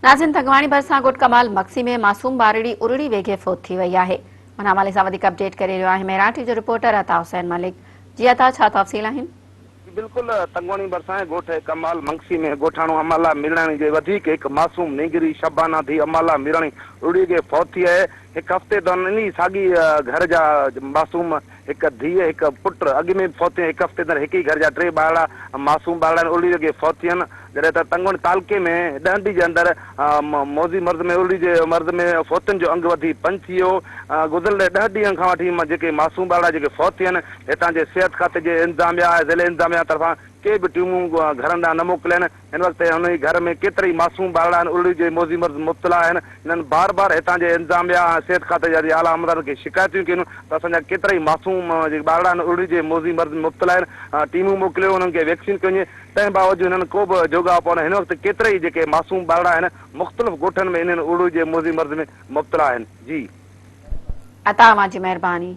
ناظرين تنگواڻي ڀرسان ڳوٺ ڪمال مگسي ۾ معصوم ٻارڙي ارڙي ويگهي فوت ٿي وئي آهي ان حوالي سان وڌيڪ اپڊيٽ ڪري رهيو آهي مهراڻ ٽي جو رپورٽر عطا حسين ملڪ جي عطا ڇا تفصيل آهن. جي بلڪل تنگواڻي ڀرسان ڳوٺ ڪمال منگسي ۾ ڳوٺاڻو امالا ميراڻي جي وڌيڪ هڪ معصوم نينگري شبانه ڌي امالا ميراڻي ارڙي ويگهي فوت ٿي آهي هڪ هفتي دوران انهي ساڳي گهر جا معصوم هڪ ڌيء هڪ پٽ اڳ ۾ به فوت ٿي هڪ هفتي اندر هڪ ئي گهر جا ٽي ٻارڙا معصوم ٻارڙا آهن ارڙي وڳي فوت ٿي ويا آهن جڏهن ته تنگوڻ تعلقي ۾ ڏهن ڏينهن جي اندر موذي مرض ۾ ارڙي جي مرض ۾ فوتين جو انگ وڌي پنج ٿي ويو گذريل ڏهه ڏينهن کان وٺي جيڪي معصوم ٻارڙا جيڪي فوت ٿي ويا آهن هتان جي صحت کاتي جي انتظاميا ۽ ضلعي انتظاميا طرفان ڪي به ٽيمون گهرن ڏانهن نه موڪليا آهن هن وقت هن ئي گهر ۾ ڪيترائي معصوم ٻارڙا آهن الڙي جي موذي مرض مبتلا آهن هنن بار بار هتان جي انتظاميا ۽ صحت کاتي جا اعليٰ عملدارن کي شڪايتون ڪيون ته اسان جا ڪيترائي معصوم جيڪي ٻارڙا آهن الڙي جي موذي مرض ۾ مبتلا آهن ٽيمون موڪليو انهن کي ويڪسين ڪيو وڃي تنهن باوجود هنن ڪو به جوڳا اپاء نه هن وقت ڪيترائي جيڪي معصوم ٻارڙا آهن مختلف ڳوٺن ۾ انهن الڙي جي موذي مرض ۾ مبتلا آهن جي. عطا اوهان جي مهرباني.